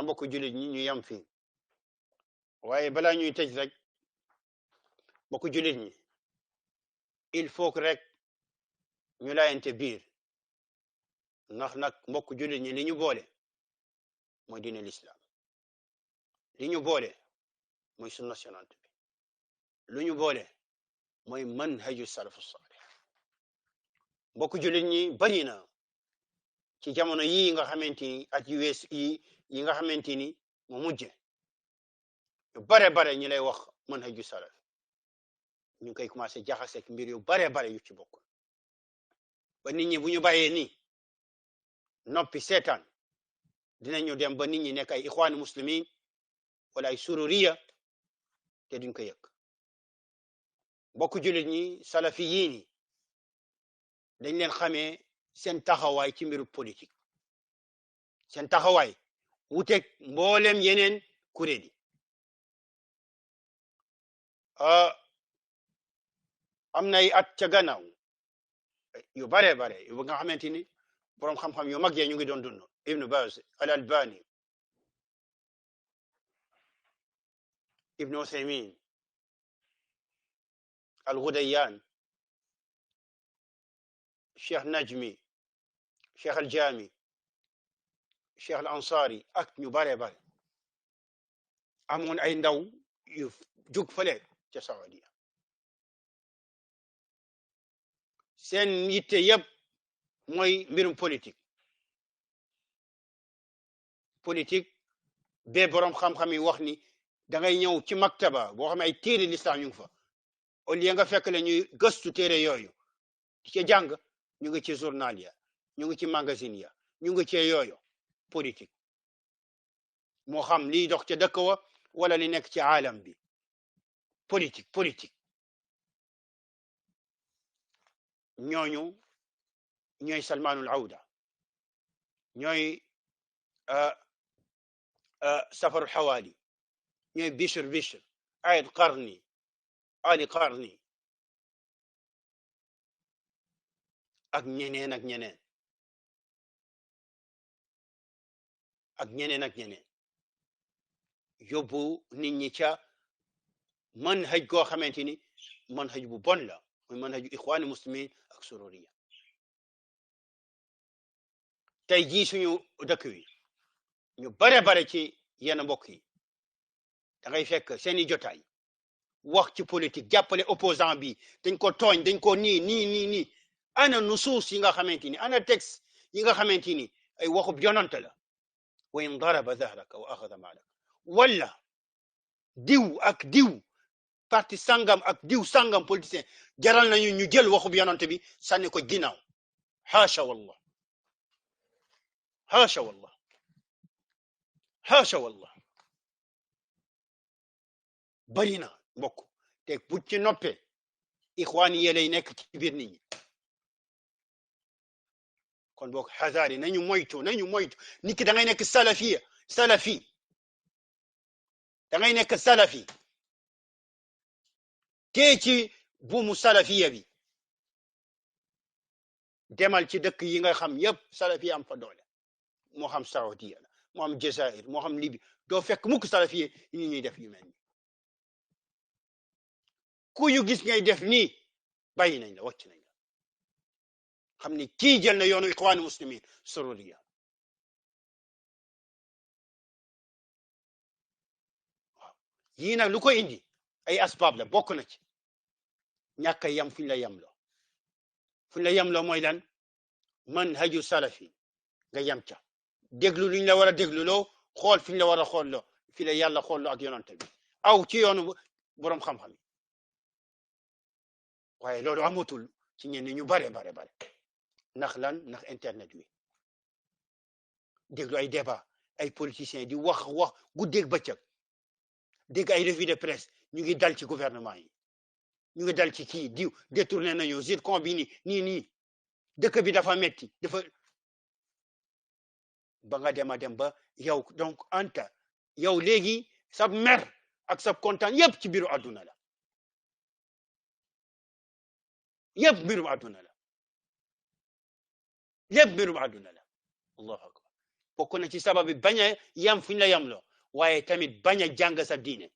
xanaa mbokk jullit ñi ñu yam fii waaye balaa ñuy tëj rek mbokk jullit ñi il faut que rek ñu laayante biir ndax nag mbokk jullit ñi li ñu boole mooy diine l'islam li ñu boole mooy sunna yonent bi lu ñu boole mooy manhaju salafu salih mbokk jullit ñi bari na ci jamono yii nga xamante ni at yu wees yi nga xamante ni mu mujje yu bare ñi lay wax manhaju salaf ñu ngi koy commencé jaxaseek mbir yu bare yu ci bokk ba nit ñi bu ñu bàyyee nii noppi seetaan dinañu dem ba nit ñi nekk ay ixwaani muslimin wala ay sururiya te duñ ko yëg mbokk jullit ñi salafiyiin yi dañ leen xamee seen taxawaay ci mbiru politique seen taxawaay wuteeg mboolem yeneen kuréel yi am na ay at ca gannaaw yu bare yu nga xamante ni boroom xam-xam yu mag yee ñu ngi doon dund Ibn Baz al Albani Ibn Uthaymin al Ghudayyan Cheikh Najmi Cheikh al Jami Cheikh al Ansari ak ñu bare amoon ay ndaw yu jug fale ca Saudiya seen yitte yëpp mooy mbirum politique bee boroom xam-xam yi wax ni da ngay ñëw ci maktaba boo xam ne ay téere lislam ñu ngi fa au lieu nga fekk la ñuy gëstu téere yooyu di ca jàng ñu ngi ci journal ya ñu ngi ci magazine ya ñu ngi ci yooyu politique moo xam liy dox ca dëkk wa wala li nekk ci aalam bi politique ñooñu ñooy salmaanul awda ñooy safarul xawaali ñooy Bishr Aid Qarni Ali Qarni ak ñeneen yóbbu nit ñi ca manhaj goo xamante ni manhaj bu bon la mooy manhaju ixwaani muslimin ak sururiya tey jii suñu dëkk wi ñu bare ci yenn mbokk yi da ngay fekk seeni jotaay wax ci politique jàppale opposant bi dañ ko tooñ dañ ko nii ana nusuus yi nga xamante ni ana texte yi nga xamante ni ay waxub yonante la wa in daraba dahraka wa axada maalaka wala diw ak diw parti sangam ak diw sangam politicien jaral nañu ñu jël waxub yonante bi sànni ko ginnaaw haasha wallah bari na mbokk te bu ci noppee ixwaan yi lay nekk ci biir nit ñi kon boog xazaari nañu moytu nit ki da ngay nekk salafi da ngay nekk salafi te ci buumu salafiya bi demal ci dëkk yi nga xam yépp salafi am fa doole moo xam Saudiya la moo xam Jazair moo xam Libye doo fekk mukk salafi yi ñuy def yu mel ni ku ñu gis ngay def nii bàyyi nañ la wàcc nañ la xam ni kii jël na yoonu ixwaan muslimin sururiya waaw yii nag lu ko indi ay asbaab la bokk na ci ñàkk a yam fuñ la yamloo mooy lan manhaju salafi nga yam ca déglu luñ la war a dégluloo xool fi ñu la war a xoolloo fi la yàlla xoolloo ak yonante bi aw ci yoonu boroom xam-xam yi waaye loolu amatul ci ñenn ñu bare ndax lan ndax internet wi déglu ay débat ay politiciens di wax guddeeg bëccëg dégg ay revue de presse ñu ngi dal ci gouvernement yi ñu ngi dal ci kii diw détourné nañu zircon bi nii dëkk bi dafa metti ba nga dem ba yow donc anta yow léegi sab mer ak sab kontaan yépp ci biiru àdduna la yépp mbirum àdduna la allahu akbar bokk na ci sababi bañ a yam fuñ la yamloo waaye tamit bañ a jàng sa diine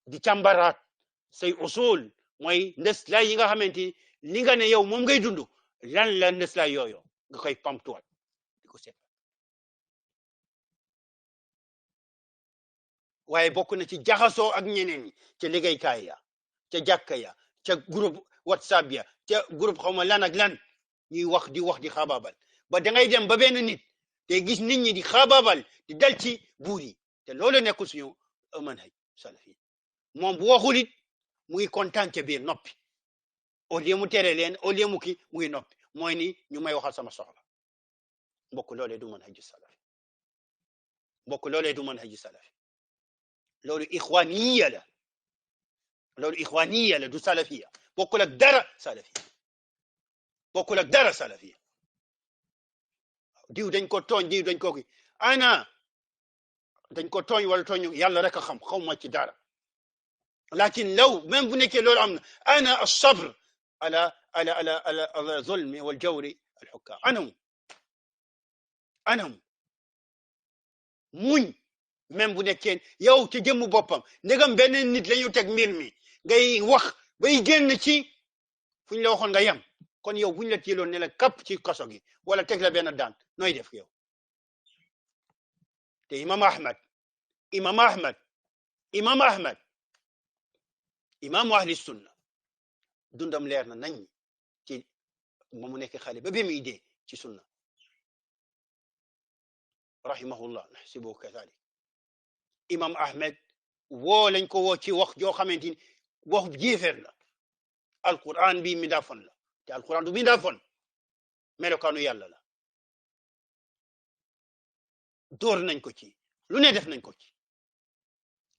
di càmbaraat say usul mooy ndeslaay yi nga xamante li nga ne yow moom ngay dund lan la ndeslaay yooyu nga koy pamtuwal di ko seet waaye bokk na ci jaxasoo ak ñeneen ñi ca liggéeykaay ya ca jàkka ya ca groupe whatsapp ya ca groupe xaw ma lan ak lan ñuy wax di xaabaabal ba da ngay dem ba benn nit te gis nit ñi di xaabaabal di dal ci buur yi te loolu nekkul suñu manhaj salafi moom bu waxul it mu ngi kontaan ca biir noppi au lieu mu tere leen au lieu mu ki mu ngi noppi mooy ni ñu may waxal sama soxla mbokk loolee du manhaj salafi mbokk loolee du manhaj salafi loolu ixwaaniya la loolu ixwaaniya la du salafiya bokkul ak dara salafiya bokkul ak dara salafiya diw dañ ko tooñ diw dañ ko ki ana dañ ko tooñ wala tooñ yàlla rek a xam xaw ma ci dara lakin law même bu nekkee loolu am na ana as-sabr ala zulmi wal jawri al hukam anam muñ même bu nekkee yow ci jëmmu boppam ndegam benn nit la ñu teg mbir mi ngay wax bay génn ci fuñ la waxoon nga yem kon yow buñ la téeloon ne la kapp ci kaso gi wala teg la benn daan nooy def yow te imam ahmad imaamu ahli sunna dundam leer na nañ ci ba mu nekk xale ba bi muy dee ci sunna rahimahullah nahsibu kadhalik imam ahmed woo lañ ko woo ci wax joo xamante ni wax jéefeer la alquran bi mi daa fon la te alquran du mi daa fon melokaanu yàlla la dóor nañ ko ci lu ne def nañ ko ci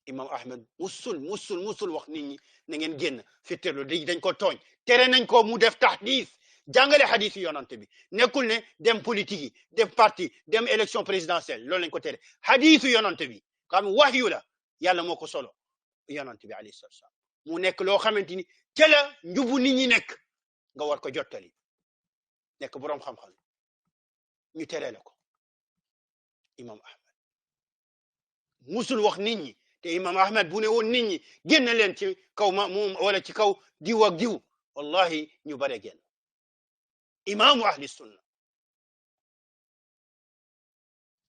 imam ahmed musul wax nit ñi na ngeen génn fitterlu dañ ko tooñ tere nañ ko mu def tahdis jàngale hadis yi yonante bi nekkul ne dem politique yi dem parti dem élection présidentielle loolu lañ ko tere hadis yi yonante bi xam wahyu la yàlla moo ko solo yonante bi alayhi salatu wasalam mu nekk loo xamante ni ca la njubu nit ñi nekk nga war ko jottali nekk boroom xam-xam ñu tere la ko imam ahmed musul wax nit ñi te imam ahmed bu ne woon nit ñi génn leen ci kaw moom wala ci kaw diw ak diw wallahi ñu bare génn imaamu ahli sunna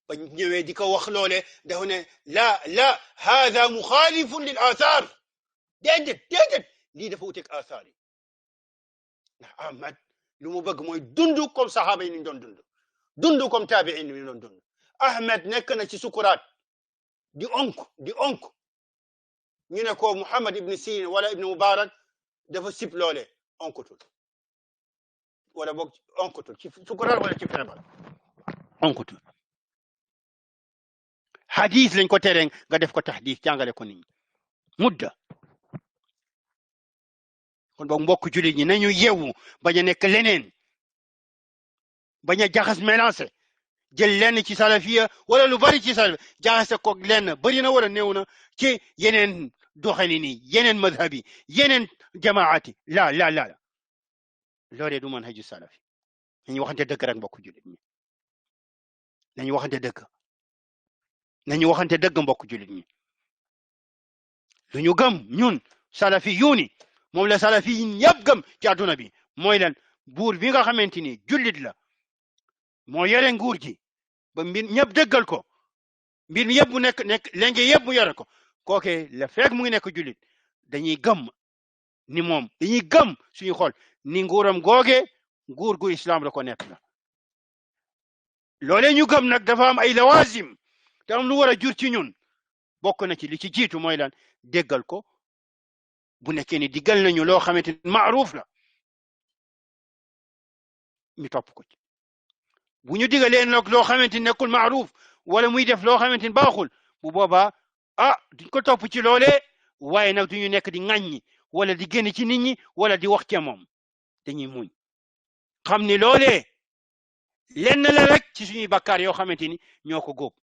ba ñëwee di ko wax loole dafa ne la hada muxaalifun lil athar déedéet lii dafa wuteeg athar yi ndax ahmad lu mu bëgg mooy dund comme sahaaba yi ni ñu doon dund comme taabiin ni ñu doon dund ahmad nekk na ci sukuraat di onk ñu ne ko Muhammad ibn Sirin wala ibn Mubarak dafa sip loole onkutul wala boog onkutul ci sukuraat wala ci feebar onkutul hadis lañ ko tere nga def ko tahdis jàngale ko nit ñi mudda kon boog mbokk jullit ñi nañu yeewu bañ a nekk leneen bañ a jaxas mélangé jël lenn ci salafiya wala lu bari ci salaf jaxase ko lenn bari na wala néew na ci yeneen doxalin yi yeneen madhab yi yeneen jamaati la loolee du manhaju salafi nañu waxante dëgg rek mbokk jullit ñi nañu waxante dëgg mbokk jullit ñi lu ñu gëm ñun salafi yuuni moom la salafi yi ñëpp gëm ci àdduna bi mooy lan buur bi nga xamante ni jullit la moo yore nguur gi ba mbir ñëpp dëggal ko mbir mi yëpp mu nekk léegi yëpp mu yore ko kooke la fekk mu ngi nekk jullit dañuy gëm ni moom dañuy gëm suñu xol ni nguuram googe nguur gu islam la ko nekk la loolee ñu gëm nag dafa am ay lawazim te am lu war a jur ci ñun bokk na ci li ci jiitu mooy lan déggal ko bu nekkee ni diggal nañu loo xamante ni maaruf la ñu topp ko ci bu ñu digalee nag loo xamante ni nekkul maaruf wala muy def loo xamante ni baaxul bu boobaa duñ ko topp ci loolee waaye nag duñu nekk di ŋàññi wala di génn ci nit ñi wala di wax ca moom dañuy muñ xam ni loolee lenn la rek ci suñuy bakkaar yoo xamante ni ñoo ko góob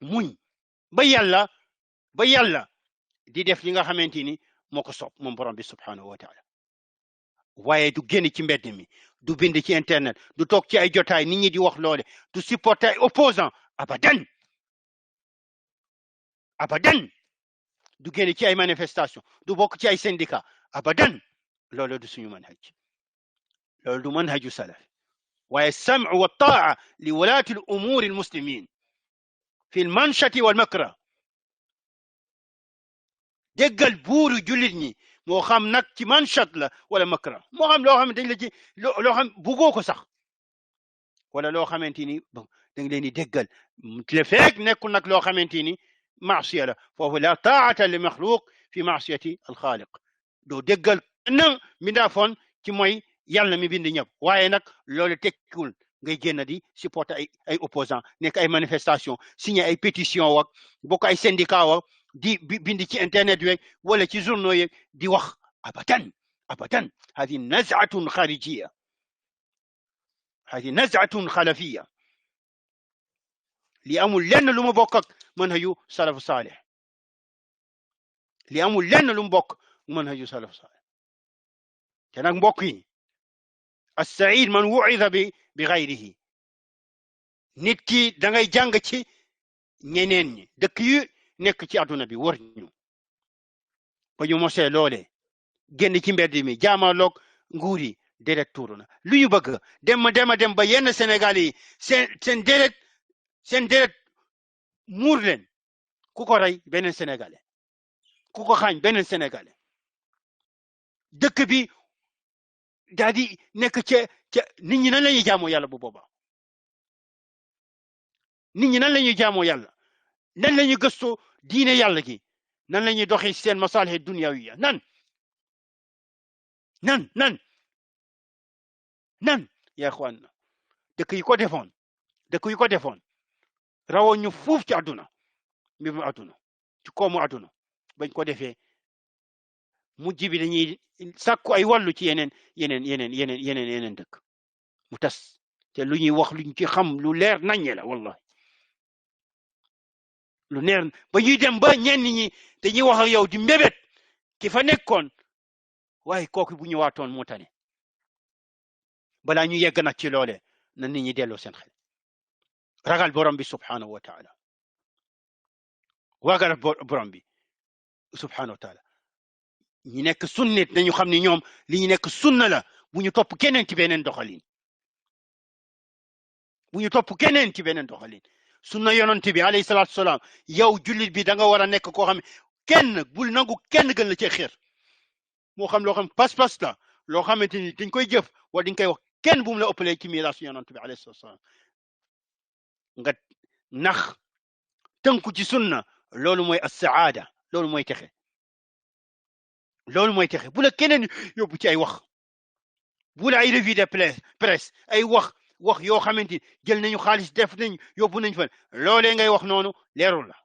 muñ ba yàlla di def li nga xamante ni moo ko soob moom borom bi subhanahu wa taala waaye du génn ci mbedd mi, du bind ci internet, du toog ci ay jotaay nit ñi di wax loole, du supporter ay opposant abadan abadan, du génn ci ay manifestation, du bokk ci ay syndicat abadan. loolu du suñu manhaj, loolu du manhaju salaf. waaye sam'u wa ta'a li walaati al umuri al muslimin fi al manshati wal makra, déggal buuru jullit ñi, moo xam nag ci manchat la wala makra, moo xam loo xam ne dañ la ci loo xam bugoo ko sax, wala loo xamante ni bon da nga leen di déggal le feek nekkul nag loo xamante ni maasiya la. foofu la taa'ata li maxluq fi maasiyati alxaaliq, doo déggal kenn mbindaafoon ci mooy yàlla mi bind ñëpp. waaye nag loolu tekkiwul ngay génn di supporter ay opposant, nekk ay manifestation, signé ay pétition wak bokk ay syndicat wak di bind ci internet yeeg wala ci journaux yeeg di wax abadan abadan. hadi naz'atun xaarijiya, hadi naz'atun xalafiya, li amul lenn lu mu bokk ak manhaju salafu saalih, li amul lenn lu mu bokk manhaju salafu saalih. te nag mbokk yi, as-sa'iid man wu'ida bi ghayrihi, nit ki da ngay jàng ci ñeneen ñi, dëkk yu nekk ci àdduna bi wër ñu, ba ñu mosee loole génn ci mbedd mi jaamaaloog nguur yi, déret tuuru na. lu ñu bëgg dem ba yenn Sénégal yi seen déret muur leen, ku ko rey beneen sénégalais, ku ko xaañ beneen sénégalais, dëkk bi daal di nekk ca nit ñi nan la ñuy jaamoo yàlla bu boobaa? nit ñi nan la ñuy jaamoo yàlla? nan la ñuy gëstoo diine yàlla gi? nan la ñuy doxee seen masalih dunyawiya? nan yaa ixwaan, dëkk yi ko defoon rawoon ñu fuuf ci àdduna, mbirum àdduna, ci koomu àdduna. bañ ko defee mujj bi dañuy sàkku ay wàllu ci yeneen dëkk mu tas. te lu ñuy wax luñ ci xam lu leer naññe la, wallahi lu neer. ba ñuy dem ba ñenn ñi dañuy wax ak yow di mbébét ki fa nekkoon, waaye kooku bu ñëwaatoon moo tane. balaa ñu yegg nag ci loole na nit ñi delloo seen xel, ragal borom bi subhanahu wa taala, ragal borom bi subhanahu wa taala. ñi nekk sunnit nañu xam ne ñoom li ñu nekk sunna la, bu ñu topp keneen ci beneen doxalin, bu ñu topp keneen ci beneen doxalin. sunna yonent bi alayhi salaatu salaam, yow jullit bi da nga war a nekk koo xam ne kenn bul nangu kenn gën la ci xeer, moo xam loo xam pas-pas la, loo xamante ni dañ koy jëf wala dañ koy wax, kenn bu mu la ëppalee ci miiraas yonent bi alayhi salaatu salaam. nga nax tënku ci sunna, loolu mooy as-saada, loolu mooy texe, loolu mooy texe. bu la keneen yóbbu ci ay wax, bu la ay revue de presse ay wax yoo xamante jël nañu xaalis def nañ yóbbu nañ fa, loolee ngay wax noonu leerul la,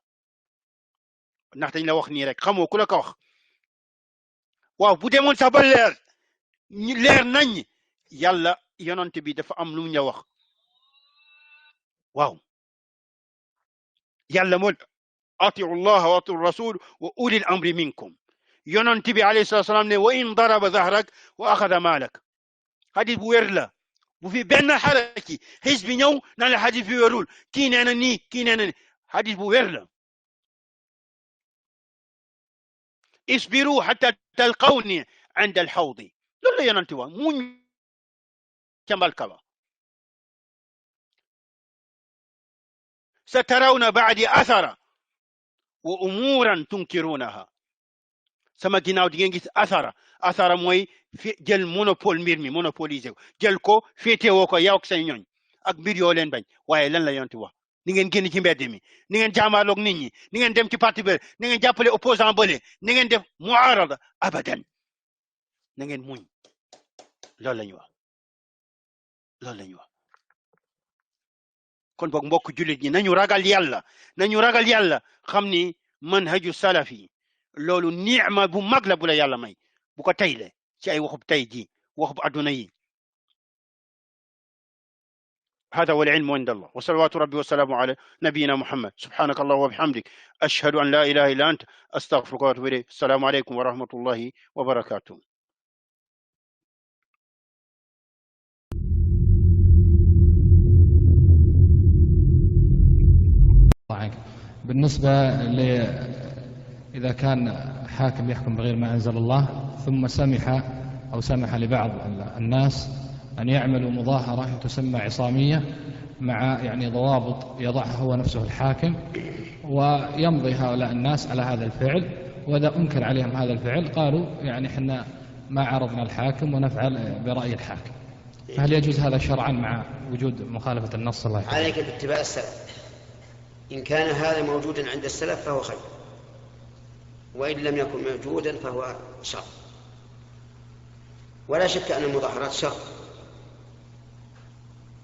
ndax dañ la wax nii rek, xamoo ku la ko wax. waaw bu demoon sax ba leer nañ, yàlla yonent bi dafa am lu mu ñu wax. waaw yàlla moo atiu llah wa atiu rasul wa ulil amri minkum. yonent bi alayhi salatu salaam ne wa in daraba zahrak wa axada maalak. xadis bu wér la, bu fi benn xaraki xis bi ñëw naan la xadis bi wérul, kii nee na nii kii nee na nii, xadis bu wér la. isbiru xata talqawni inda alxawdi, loolu la yonent wax, muñ ca mbalka ba. satarawna baadi athara wa umuran tunkirunaha, sama ginnaaw di ngeen gis athara mooy jël monopole, mbir mi monopoliser ko, jël ko féetewoo ko yow ak say ñooñ ak mbir yoo leen bañ. waaye lan la yonent wax? ni ngeen génn ci mbedd mi, ni ngeen jaamaarloog nit ñi, ni ngeen dem ci parti bële, ni ngeen jàppale opposant bële, ni ngeen def muarada, abadan na ngeen muñ. loolu la ñu wax, loolu la ñu wax. kon boog mbokk jullit ñi nañu ragal yàlla, xam ni manhaju salafi loolu ni'ma bu mag la bu la yàlla may, bu ko tayle ci ay waxub tay ji, waxub adduna yi. هذا هو العلم عند الله، وصلوات ربي وسلامه على نبينا محمد. سبحانك الله وبحمدك، أشهد أن لا إله إلا أنت، أستغفرك وأتوب إليك. السلام عليكم ورحمة الله وبركاته. عنك. بالنسبة إذا كان حاكم يحكم بغير ما أنزل الله ثم سمح لبعض الناس أن يعملوا مظاهرة تسمى عصامية مع يعني ضوابط يضعها هو نفسه الحاكم، ويمضي هؤلاء الناس على هذا الفعل، وإذا أنكر عليهم هذا الفعل قالوا يعني إحنا ما عرضنا الحاكم ونفعل برأي الحاكم. فهل يجوز هذا شرعا مع وجود مخالفة النص؟ الله يحفظك. عليك باتباع السلف، إن كان هذا موجودا عند السلف فهو خير، وإن لم يكن موجودا فهو شر. ولا شك أن المظاهرات شر،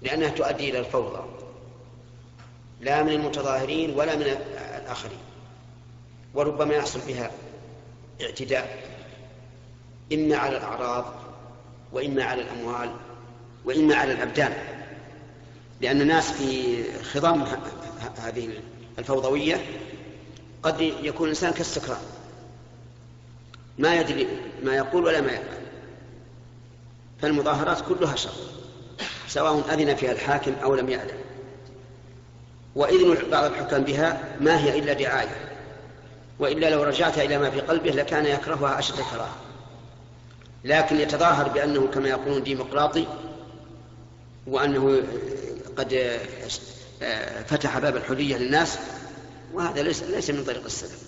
لأنها تؤدي إلى الفوضى، لا من المتظاهرين ولا من الآخرين، وربما يحصل بها اعتداء إما على الأعراض وإما على الأموال وإما على الأبدان، لأن الناس في خضم هذه الفوضوية قد يكون الإنسان كالسكران ما يدري ما يقول ولا ما يفعل. فالمظاهرات كلها شر، سواء أذن فيها الحاكم أو لم يأذن. وإذن بعض الحكام بها ما هي إلا دعاية، وإلا لو رجعت إلى ما في قلبه لكان يكرهها أشد الكراهة، لكن يتظاهر بأنه كما يقولون ديمقراطي، وأنه قد فتح باب الحرية للناس، وهذا ليس من طريق السلف.